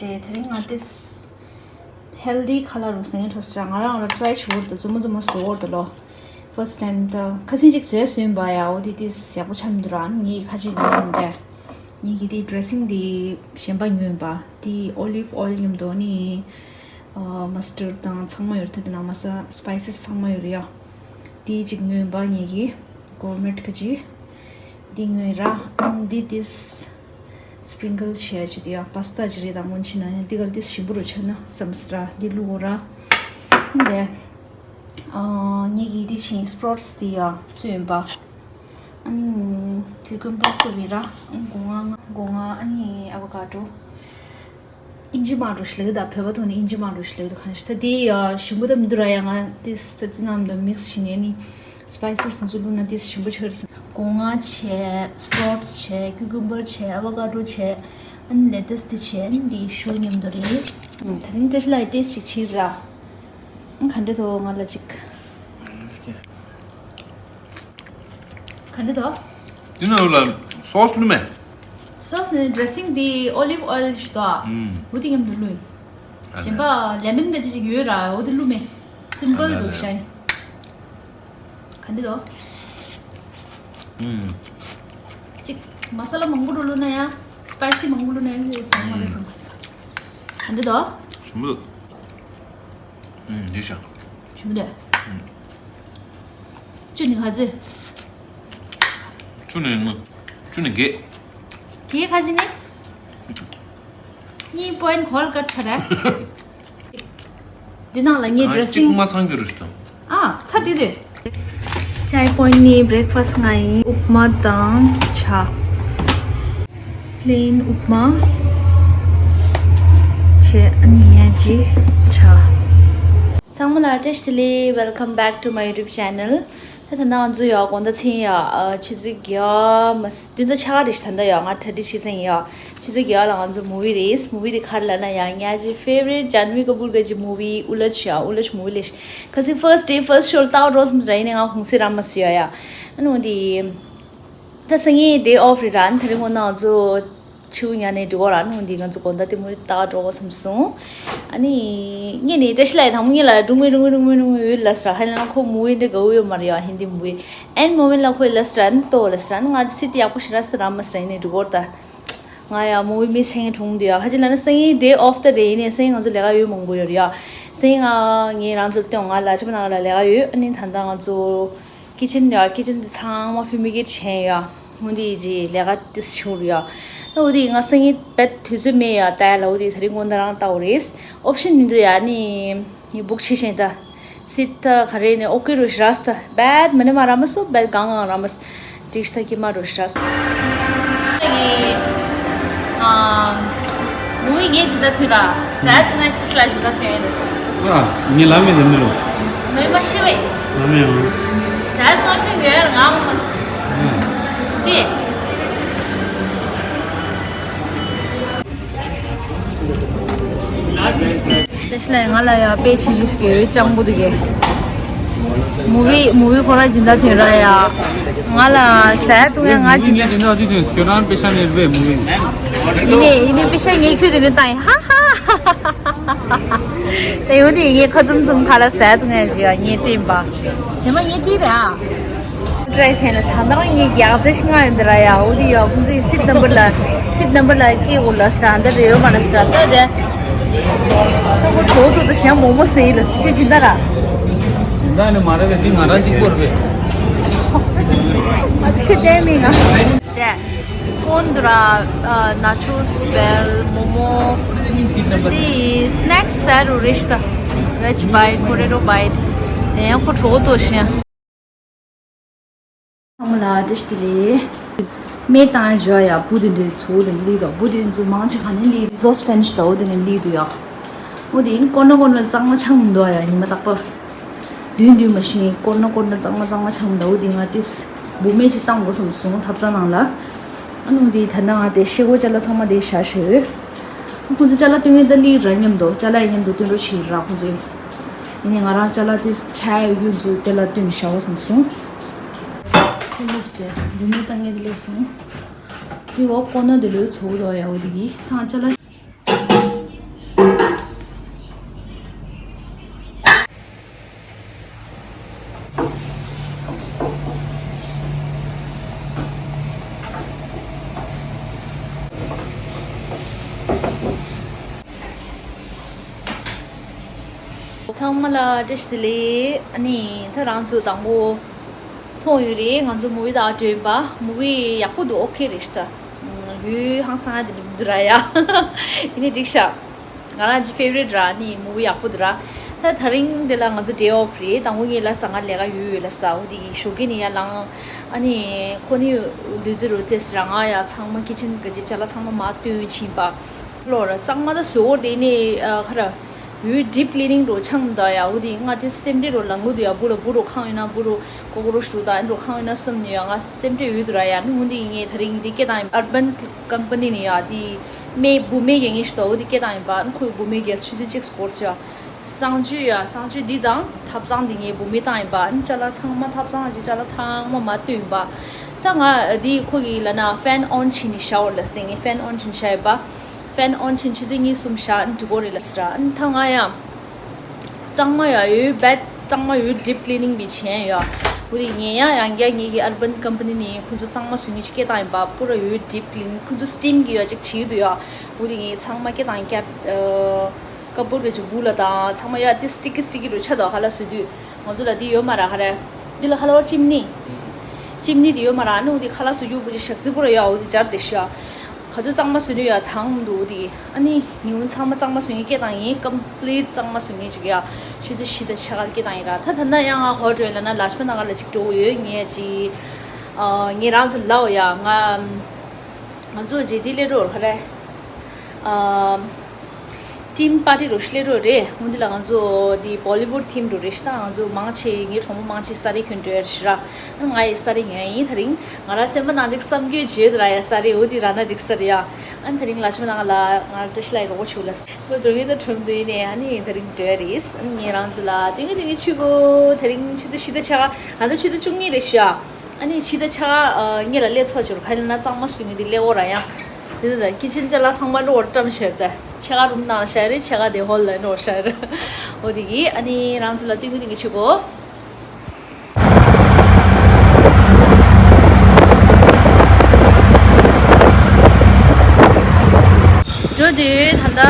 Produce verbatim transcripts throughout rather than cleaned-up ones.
དེ་དེ་རིང་ང་ཏིས་ཧེལ་དི་ཁ་ལག་རུ་སེང་ཐོས་ར། ང་རང་ང་རང་ཊི་རའི་བྱེད་འོར་དུ་བཙུན་མོ་བཙུན་མོ་བཟོ་འོར་དུ་ལོ། ཕར་སི་ཊི་ཊའིམ་ད་ཁ་སང་ཅིག་བཟོས་སོན་པ་ཡ། འོ་དེ་ཏིས་ཡག་པོ་ཆགས་མི་འདུག་ར། ངའི་ཁ་ཅིག་ལ་ཡོང་དེ། ངའི་གི་དེ་ཌི་རེ་སིང་དེ་གཞན་པ་ཉོས་པ། དེ་ཨོ་ལིབ་ཨོ་ཡིལ་མཉམ་དུ་ནི་མ་སི་ཊར་དང་ཚང་མ་ཡོད་དེ། དེ་ནང་མ་ས་སི་པའི་སི་ཚང་མ་ཡོད་རེད་ཡ། དེ་ཅིག་ཉོས་པ་ངའི་གི་གོར་མེཊ་ཁ་ཅིག་དེ་ཉོས་ར། ཨང་དེ་ཏིས་སི་པི་རིང་གལ་བྱས་ཅི་དེ་ཡ། པ་སི་ཏ་ཅི་རེད་དང་སྔོན་ཕྱི་ན་ཡང་འདི་ག་ཏིས་ཞིམ་པོ་རུ་ཆགས་ན་བསམ་སི་ར། འདི་བླུག་འོ་ར། འདི་ཨ་ངེད་ཀྱི་འདི་ཕྱིན་སི་པོ་རོ་ཊི་སི་འདི་ཡ་བཙོས་ཡིན་པ། ཨ་ནི་ཀུ་ཀུམ་བར་ཏུ་བི་ར། སྒོ་ང་སྒོ་ང་། ཨ་ནི་ཨ་བོ་ཀ་ཏོ། ཨིན་ཇི་མ་རུ་ཤི་ལེགས་ད། བོད་པ་ཐོག་ནས་ཨིན་ཇི་མ་རུ་ཤི་ལེགས་ད། གང་ཞིག་ད་དེ་ཡ་ཞིམ་པོ་ད་མི་འདུག་ར་ཡ། ང་ཏིས་ད་ཙི་ནམ་ད་མིག་སི་བྱས་ནས་ནི། སི་པའི་སི་ཚོ་བླུགས་ན་དེ་ཞིམ་པོ་ཆགས་རེད། སྒོ་ང་བྱས། སི་པོ་རོ་ཊི་སི་བྱས། ཀུ་ཀུམ་བར་བྱས། ཨ་བོ་ཀ་ཏོ་བྱས། ཨ་ནི་ལེ་ཊུ་སི་དེ་བྱས། ཨ་ནི་དེ་ཤུ་མཉམ་དུ་རེད། ཨང་། དེ་རིང་བཀྲ་ཤིས་ལགས་ཀྱིས་ཊེ་སི་ཊི་ཅིག་བྱེད་ར། ཨང་། ག་འདྲ་འདུག་ང་ལ་ཅིག་ག་འདྲ་འདུག་དེ་ནང་ལ་སོ་སི་བླུགས་མེད། སོ་སི་ནི་ཌི་རེ་སིང་དེ་ཨོ་ལིབ་ཨོ་ཡིལ་ཞིག་འདུག་ཨ། ཨུམ། འོ་དེ་མཉམ་དུ་བླུགས་ཡིན། ཨ་གཞན་པ་ལེ་མོན་ག་ཅི་ཅིག་ཡོད་ར། འོ་དེ་བླུགས་མེད། སིམ་པལ་ཨ་འདུག་ཤ་ཡིན། ག་འདྲ་འདུག་ཨུམ། ཅིག་མ་ས་ལ་མང་པོ་འགྲོ་བླུགས་ན་ཡང་། སི་པའི་སི་མང་པོ་བླུགས་ན་ཡང་ཡོད་བསམ་མ་རེད་བསམ། ག་འདྲ་འདུག་ཞིམ་པོ་འདུག་ཨུམ། འདི་ཤ། ཞིམ་པོ་འདུག་ཨུམ། ཆུ་ནི་ག་ཚོད། ཆུ་ནི་ནི། ཆུ་ནི་བརྒྱད། བརྒྱད་ག་ཅི་ནི། གཉིས་པོ་ཡིན་གོལ་ཀ་ཆ་རེད། འདི་ནང་ལ་ངའི་ཌི་རེ་སིང་། གཅིག་མ་ཚང་རྒྱུ་རུ་སྟོན། ཨ། ཚ་དྲི་དེ། ཅའི་པོ་ཡིན་ནི་བྷི་རེག་ཕ་སི་ང་ཡིན། ཨུབ་མ་དང་ཇ། པི་ལེན་ཨུབ་མ་བྱས། ཨ་ནི་ཡ་ཅི་ཇ། ཚང་མ་ལ་བཀྲ་ཤིས་བདེ་ལེགས། Welcome back to my YouTube channel. ད་ད་ནང་ང་ཚོ་ཡ་དགོང་དག་མཚན་ཡ་ཨ་ཆུ་ཚོད་བརྒྱ་མ་ཟད་བདུན་དང་ཕྱེད་ཀ་རེད་ཤག་ད་ལྟ་ཡ་ང་ཐར་ཊི་ཤི་ཚན་ཡིན་ཡ། ཆུ་ཚོད་བརྒྱ་ལ་ང་ཚོ་མུ་བི་རེད། མུ་བི་དེ་ག་རེ་ལབ་ན་ཡ་ངའི་ཕེ་ཝ་རིཊ་ཇཱན་ཝི་ཀ་པུར་གྱི་མུ་བི་ཨུ་ལ་ཆུ་ཡ། ཨུ་ལ་ཆུ་མུ་བི་ལས་ཁ་སང་ཕར་སི་ཊི་ཌེ་ཕར་སི་ཤོ་ལ་ལྟ་བ་འགྲོ་སོང་ཟེར་ཡིན་ནའི་ང་ཧུང་སེ་ར་མ་སི་ཡ་ཡ། ཨ་ནི་འོ་དེ་ད་སང་ཉིན་ཌེ་ཨོཕ་རེད་ར། ཨ་ནི་ད་རིང་འོ་ན་ང་ཚོ་ཆུ་ཉ་ནས་འགྲོ་གོ་ར། ཨ་ནི་འོ་དེ་ང་ཚོ་དགོང་དག་དེ་མུ་བི་ལྟ་ག་འགྲོ་གོ་བསམ་སོང་། ཨ་ནི་ངས་ནི་བཀྲ་ཤིས་ལགས་དང་པོ་ངས་ལ་སྒྲུང་མི་སྒྲུང་མི་སྒྲུང་མི་སྒྲུང་མི་ཡོད་ལབ་ཟེར། ཧ་ལས་ན་ཁོ་མུ་བི་འདྲ་དགའ་བོ་ཡོད་མ་རེད་ཡ། ཧིན་དི་མུ་བི། ཨེན་མོ་མེན་ལ་ཁོས་ལབ་ཟེར། ཨ་ནི་ལྟོས་ལབ་ཟེར། ཨ་ནི་ང་སི་ཊི་ཡག་པོ་ཞེ་དྲག་སི་ར་མ་སི་ར་ཡིན་ནས་འགྲོ་གོ་ར་ད། ང་ཡ་མུ་བི་མི་ཆེན་གྲུང་འདུག་ཡ། ཁ་ཅིག་ལབ་ན་སང་ཉིན་ཌེ་ཨོཕ་ད་རེད། ཡིན་ནའི་སང་ཉིན་ང་ཚོ་ལས་ཀ་ཡོད་མང་པོ་ཡོད་རེད་ཡ། སང་ཉིན་ང་ངས་རང་ཚོ་ལ་སྟོན། ང་ལ་ཆབ་ནང་ལ་ལས་ཀ་ཡོད། ཨ་ནི་ད་ལྟ་ང་ཚོ་ཀི་ཆན་ཡ། ཀི་ཆན་དེ་ཚང་མ་ཕུ་མི་གེ་ཊི་བྱས་ཡ། འོ་དེ་ཅི་ལས་ཀ་དེ་ཆུང་རུ་ཡ། ཨ་འོ་དེ་ང་སང་ཉིན་བེད་དུས་ཚོད་མེད་ཡ། ད་ཡ་ལ་འོ་དེ་ད་རིང་དགོང་དག་རང་ལྟ་འོ་རེད། ཨོབ་ཤན་མི་འདུག་ཡ། ཨ་ནི་ངས་བུག་བྱས་ཤེས་ད། སི་ཊི་ད་ག་རེ་ནས་ཨོ་ཀེ་རུ་ཤི་ར་སི་ད། བེད་མ་ནི་མ་ར་མ་སོ། བེད་གང་གང་ར་མ་སོ། ཏིག་ས་ཀི་མ་རུ་ཤ་སོ། ཨ། མུ་བི་ངས་ཇི་ལྟར་ཐོན་ར། ཟས་དུ་ངས་ཅི་ལ་ཇི་ལྟར་ཐོན་ཡིན། ཨ། ངས་ལ་མེད་དེ་མི་རུ། མེད་མ་ཤི་བས། ལ་མེད་ཨང་། ཟས་དུ་ངས་ཕན་ཡོད་ང་མ་སོ། ཨ། དེ། བཀྲ་ཤིས་ལགས་ང་ལ་ཡ་དཔེ་ཆི་ཆི་ཟེར་གི་ཡོད། སྤྱང་པོ་དེ་གས། མུ་བི་མུ་བི་ཁོ་ར་སྦྱིན་བདག་ཐོན་ར་ཡ། ང་ལ་ཟས་བཏུང་ཡ་ང་ཅི། ངས་དེ་འདྲ་ཅི་ཐོན་ཁྱོད་རང་དཔེ་ཆ་ནས་རེད་མུ་བི། ཡིན་ནའི་ཡིན་ནའི་དཔེ་ཆ་ངས་ཁྱོད་དེ་འདྲ་བཏང་ཡིན། ཧ་ཧ། དེ་ཡོད་དེ་ངས་ཁ་ཙུམ་ཙུམ་ཁ་ལ་ཟས་བཏུང་ཡ་ཅི་ཡ་ངས་སྤྲིན་པ། བྱས་མ་ངས་སྤྲིན་ར། ཊི་རའི་བྱས་ན་ད་ནང་ངས་རྒྱག་རྩེ་ཤི་ང་ཡོད་འདི་ར་ཡ། འོ་དེ་ཡ་ཁོང་ཚོས་སིཊ་ནམ་བར་ལ་སིཊ་ནམ་བར་ལ་སྐད་འོ་ལ་སྲ་འདི་རེ་ཡོད་མ་ལ་སྲ་ད་རེད། ད་ཁོ་གྲོགས་དུ་ད་གཞན་མོག་མོག་ཟེར་ཡིན་ལ་སི་ཁྱོད་སྦྱིན་བདག་ར། སྦྱིན་བདག་ནི་མ་རེད་པས། འདི་ང་རང་གཅིག་པོ་རེད་པས། ཕྱི་དྲན་མི་ང་། དེ་ཀོན་དུ་ར་ནཱ་ཆོས་བལ་མོག་མོག་དེ་སི་ནེག་སི་ཟེར་རུ་རེ་ཤི་ད། ཝེཇ་བྷའིཊ། པོ་ཊེ་ཊོ་བྷའིཊ། དེ་ཡང་ཁོ་གྲོགས་དུ་ཤི། ཚང་མ་ལ་བཀྲ་ཤིས་བདེ་ལེགས། མེ་བཏང་ཡ་ཞོ་ཡ་བུ་དེ་འདྲའི་ཚོ་དེ་ལི་དང་བུ་དེ་ཚོ་མང་ཆེ་ག་ནས་ལི་རི་ཛོ་སི་ཕེན་ཤི་ད་འོ་དེ་ནས་ལི་དུ་ཡ། འོ་དེ་ཡིན་ཀོར་ནར་ཀོར་ནར་གཙང་མ་ཆང་མི་འདུག་ཡ་ཉི་མ་རྟག་པར། དུས་དུས་མ་ཤེས་ཀོར་ནར་ཀོར་ནར་གཙང་མ་གཙང་མ་ཆང་མི་འདུག་འོ་དེ་ང་ཏིས་བུ་མེ་ཅིག་བཏང་དགོས་བསམ་སོང་ཐབ་ཚང་ནང་ལ། ཨ་ནུ་དེ་ད་ནང་ང་དེ་ཤེ་གོ་ཅ་ལག་ཚང་མ་དེ་བཞག་བཞག་ཡོད། ཁོང་ཚོ་ཅ་ལག་སྟོན་ཡོད་ད་ལི་ར་མཉམ་དུ་ཅ་ལག་ཡ་མཉམ་དུ་སྟོན་རོགས་བྱེད་ར་ཁོང་ཚོས། ཡིན་ནའི་ང་རང་ཅ་ལག་དེ་ཆ་ཡོད་རྒྱུ་ཚོ་དེ་ལ་བསྟུན་བཞག་འོ་བསམ་སོང་། ཁོ་ལས་དེ་རུ་མི་བཏང་ངེས་དེ་ལས་སོང་། དེ་འོག་ཀོ་ནོ་དེ་ལོས་ཚོགས་དོ་ཡ་འོ་དེ་གི་ཐང་ཅ་ལག་ཚང་མ་ལ་བཀྲ་ཤིས་བདེ་ལེགས། ཨ་ནི་ད་རང་ཚོ་དང་པོ་མཐོང་ཡོད་རེད། ང་ཚོ་མུ་བི་དང་འགྲོ་ཡིན་པ། མུ་བི་ཡག་པོ་འདུག་ཨོ་ཁེ་རེད་ཤག་ད་ཡུལ་ཧང་སང་ཡ་དེ་འདྲ་མི་འདུག་ར་ཡ། ཡིན་ནའི་འགྲིག་ཤག་ང་རང་གི་ཕེ་ཝ་རིཊ་ར། ཨ་ནི་མུ་བི་ཡག་པོ་འདུག་ར། ད་དེ་རིང་འདི་ལ་ང་ཚོ་ཌེ་ཨོཕ་རེད། དང་པོ་ངས་ལ་ས་ང་ལས་ཀ་ཡོད་ཡོད་ལ་ས། འོ་དེ་ཞོགས་ཀས་ནས་ཡར་ལངས། ཨ་ནི་ཁོ་ནི་ལུས་རྩལ་རོལ་རྩེད་ཟེར་ར། ང་ཡ་ཚང་མ་ཀི་ཆན་གི་ཅ་ལག་ཚང་མ་མར་བཏོན་ཕྱིན་པ། ལོ་ར་གཙང་མ་ད་བཟོ་འོ་དེ་ནས་ཨ་ཁ་ར། ཡུལ་ཌིབ་ཀི་ལི་ནིང་འགྲོ་ཆང་ད་ཡ། འོ་དེ་ང་དེ་སེམས་ཁྲལ་རོ་ལང་གི་འདུག་ཡ། བུ་ལ་བུ་རོ་ཁང་ཡོད་ན་བུ་རོ་ཀོ་ཀོ་རོ་ཤུ་ད་ཨན་རོ་ཁང་ཡོད་ན་བསམ་ནས་ཡ། ང་སེམས་ཁྲལ་ཡོད་འདུག་ར་ཡ། ནི་འོ་དེ་ངས་དེ་རིང་འདི་སྐད་བཏང་ཡིན། ཨར་བན་ཀམ་པ་ནི་ནས་ཡ། དེ་མེ་བུ་མེ་རྒྱག་ངེས་ཤི་ད། འོ་དེ་སྐད་བཏང་ཡིན་པ། ཨན་ཁོའི་བུ་མེ་རྒྱག་ཆུ་ཚོད་གཅིག་སྐོར་ཤི་ཡ། གསང་སྤྱོད་ཡ། གསང་སྤྱོད་འདི་དང་ཐབ་ཚང་འདི་ངས་བུ་མེ་བཏང་ཡིན་པ། ཨན་ཅ་ལག་ཚང་མ་ཐབ་ཚང་གི་ཅ་ལག་ཚང་མ་མར་བཏོན་ཡིན་པ། ད་ང་འདི་ཁོ་གི་ལ་ན་ཕེན་ཨོན་བྱས་ནས་བཞག་འོ་ལ་སྟེ། ངས་ཕེན་ཨོན་བྱས་ནས་བཞག་ཡིན་པ། ཕེན་ཨོན་བྱས་ནས་ཆུ་ཚོད་གཉིས་གསུམ་བཞག་ཨན་འགྲིག་གོ་རེད་ལ་ཟེར། ཨན་ད་ང་ཡང་གཙང་མ་ཡ་ཡོད་བད། གཙང་མ་ཡོད་ཌིབ་ཀི་ལི་ནིང་བྱས་ཡ། འོ་དེ་ངས་ཡང་ཡང་བསྐྱར་ངེད་ཀྱི་ཨར་བན་ཀམ་པ་ནི་ནས་ཁོ་ཚོ་གཙང་མ་བཟོ་མཁན་ཅིག་སྐད་བཏང་ཡིན་པ། པུ་ར་ཡོད་ཌིབ་ཀི་ལི་ནིང་། ཁོ་ཚོ་སི་ཊིམ་གི་ཡ་ཅིག་བྱེད་ཀྱི་འདུག་ཡ། འོ་དེ་ངས་ཚང་མ་སྐད་བཏང་ཡིན། ཀབ་ཀབ་བོར་ཌི་གི་ཅིག་བུ་ལ་དང་ཚང་མ་ཡ་དེ་སི་ཊི་ཀི་སི་ཊི་ཀི་རུ་ཆ་དོ་ཁ་ལ་བཟོ་དུས། ང་ཚོ་ལ་འདི་ཡོད་མ་ར། ཁ་རེ། འདི་ལ་ཁ་ལ་བར་ཅིམ་ནི། ཅིམ་ནི་འདི་ཡོད་མ་ར། ཨ་ནི་འོ་དེ་ཁ་ལག་བཟོ་རྒྱུ་བུ་ཅིག་ཞག་རྩི་པོ་ར་ཡ། འོ་དེ་སྦྱར་བསྡད་ཤག་ག་ཚོད་གཙང་མ་བཟོ་ནི་ཡ་དང་འདུག་འོ་དེ། ཨ་ནི་ཉིན་གུང་ཚང་མ་གཙང་མ་བཟོ་ངེས་སྐད་བཏང་ཡིན། ཀམ་པི་ལིཊ་གཙང་མ་བཟོ་ངེས་ཅིག་ཡ། ཆུ་ཚོད་བཞི་དང་ཕྱེད་ཀ་སྐད་བཏང་ཡིན་ར། ད་ད་ལྟ་ཡང་ང་ཧོ་ཊེལ་ལ་ན་ལ་ཇ་པ་ན་གར་ལ་ཅིག་འགྲོ་གི་ཡོད། ངས་ཅིག་ཨ། ངས་རང་ཚོ་ལབ་ཡ། ང་ང་ཚོ་རྗེས་འདི་སླེབས་འགྲོ་ག་རེ། ཨ། ཊིམ་པར་ཊི་རུ་སླེབས་འགྲོ་རེད། འོ་འདི་ལ་ང་ཚོ་འདི་བོ་ལི་ཝུཌ་ཐིམ་རུ་རེད་ཤག་ད་ང་ཚོ་མང་ཆེ་ངའི་གྲོགས་མོ་མང་ཆེ་ས་རི་གྱོན་འགྲོ་ཡ་རེད་ཤག་ར། ང་ཡི་ས་རི་ཉོས་ཡིན། དེ་རིང་ང་ར་སེམས་པ་ནང་ཅིག་བསམ་རྒྱུ་བརྗོད་དེ་ར་ཡ། ས་རི་འོ་འདི་ར་ན་འགྲིག་ས་རེད་ཡ། ཨ་ནི་དེ་རིང་ལ་ཆུ་ནང་ལ་ང་བཀྲ་ཤིས་ལ་ཡི་རོགས་པ་ཞུ་ལ། ང་འགྲོ་ངེས་ད་ཁྲོམ་དུ་ཡིན་ནས། ཨ་ནི་དེ་རིང་འགྲོ་ཡ་རེད། ཨ་ནི་ངས་རང་ཚོ་ལ་སྟོན་གི་སྟོན་གི་ཆུ་གོ། དེ་རིང་ཆུ་ཚོད་བཞི་དང་ཕྱེད་ཀ་ད་ལྟ་ཆུ་ཚོད་བཅུ་གཉིས་རེད་ཤག་ཨ་ནི་ཕྱི་ཟླ་ཆ་ག་ཨ་ངེད་ལ་སླེབས་ཚོགས་བྱོས་རོགས། ག་ཡིན་ན་གཙང་མ་བཟོ་མཁན་དེ་སླེབས་འོ་ར་ཡང་། དེ་ད་ཀི་ཆན་ཅ་ལག་ཚང་མ་འགྲོ་བར་བཀྲམ་བཞག་ད་ཆ་ག་རུམ་ནང་བཞག་རེད། ཆ་ག་དེ་ཧོལ་ལ་འགྲོ་བཞག་རེད། འོ་དེ་གི་ཨ་ནི་རང་ཚོ་ལ་སྟོན་གི་སྟོན་གི་ཆུ་གོ། འགྲོ་དུས་ད་ལྟ་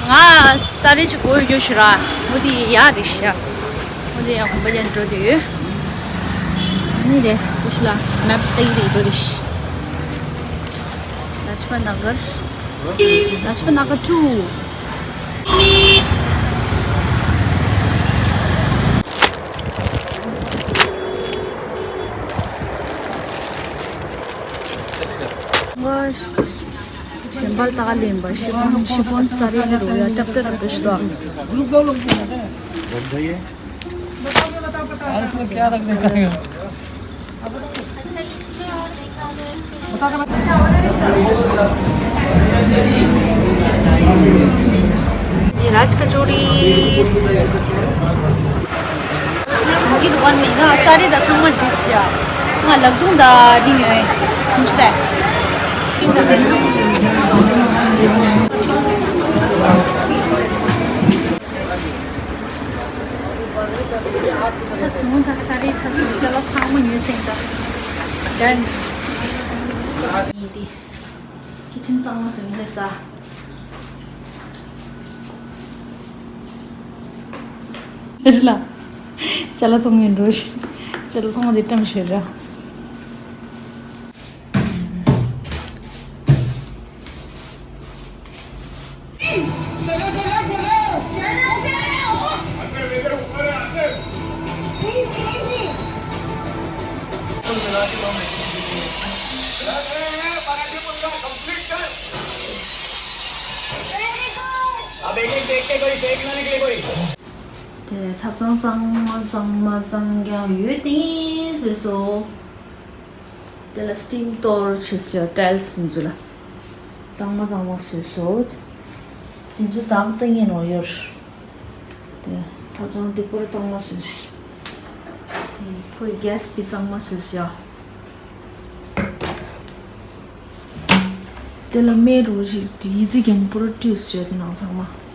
ང་ས་རེ་ཅིག་གོ་ཡོད་ཤི་ར། འོ་དེ་ཡ་རེད་ཤག་འོ་དེ་ཡང་གོམ་པ་ཡང་འགྲོ་དུས། ཨ་ནི་རེད། དེ་ཤི་ལ་མེབ་ཏེ་རེད་འགྲོ་རེད་ཤི། ལ་ཆ་པ་ན་གར། ལ་ཆ་པ་ན་གར་ཊུ། ཞེན་པ་ལྟ་ག་ལེན་པ། ཤི་ཕོན་ཤི་ཕོན་ས་རེ་ལ་རོ་ཡ་ཀྲབ་ཀྲབ་ཀྲབ་ཀྲབ་ཤི་དོ། जी राज कचौड़ी। ང་གི་དུ་ཀན་མིན་ན་ས་རི་ད་ཚང་མ་འགྲིག་ཡ། ང་ལག་རྡུང་ད་འདི་ཉོས། ཁུང་ཆུ་ད། ཚ་སོང་ད། ས་རི་ཚ་སོང་། ཅ་ལག་ཚང་མ་ཉོས་ཚེ་ད། ད་ཡིན་ཏེ། ཁི་ཆན་གཙང་མ་སོང་ལེ་ས། རེད་ལ། ཅ་ལག་ཚང་མ་འགྲོ་ཤི། ཅ་ལག་ཚང་མ་དེ་བཀྲམ་ཤོད་ར། अब एक एक देख के कोई फेंक ना निकले कोई। དེ་ཐབ་ཚང་གཙང་མ་གཙང་མ་གཙང་རྐྱང་ཡོད་དེ་བཟོས་སོ། དེ་ལ་སི་ཊིམ་གཏོར་བྱས་སོ། ཊའིལ་སི་འཛུལ་ལ་གཙང་མ་གཙང་མ་བཟོས་སོ། དེ་ཚོ་དག་ཏུ་ངན་ནོ་ཡོད། དེ་ཐབ་ཚང་དེ་པུ་ར་གཙང་མ་བཟོས་སོ། དེ་ཁོའི་གེ་སི་པི་གཙང་མ་བཟོས་སོ། དེ་ལ་མེ་རུ་ཞིག་ཡི་ཙི་གན་པུ་ར་བཀྲུས་བྱས་དེ་ནང་ཚང་མ།